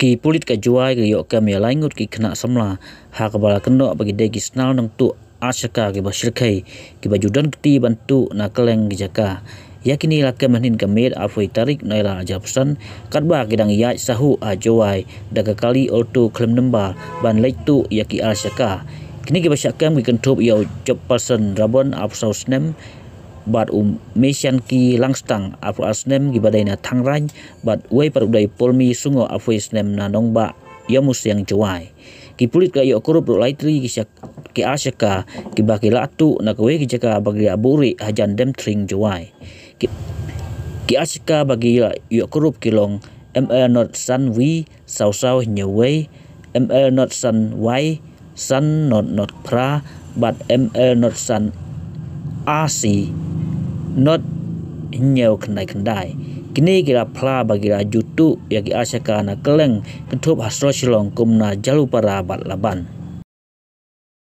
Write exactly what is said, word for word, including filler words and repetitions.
Ki pulit ka Jowai ki ïoh kem ïa lai ngut ki khynnah samla ha kaba la kynnoh ba ki dei ki snar nongtuh ar shaka kiba shyrkhei, kiba ju don kti ban tuh na kylleng ki jaka. Ïa kine la kem mynhynnin ka miet arphew tarik Nailar arhajar arphew san, katba ki dang ïaid sahuh ha Jowai da ka kali Alto khlem number ban leit tuh ïa ki ar shaka. Kine kiba shah kem ki kynthup ïa u Jopperson Rabon arphew saw snem, bad u Meshanki Langstang arphew ar snem kiba dei na Thangrain, bad uwei pat u dei Polmi Sungo arphew snem na Nongbah Ïamusiang Jowai. Ki pulit ki la ïoh kurup ruh lai tylli ki shak-, ki ar shaka kiba ki la tuh na kawei ki jaka ba ki la buhrieh hajan Demthring Jowai. Ki, ki ar shaka ba ki la ïoh kurup ki long M L not san V saw saw hynñiew wei, M L not san Y san not not phra, bad M L not san R C not hynñiew khyndai khyndai. Kine ki la phla ba ki la ju tuh ïa ki ar shaka na kylleng kynthup ha sor Shillong kum na Jalupara bad Laban.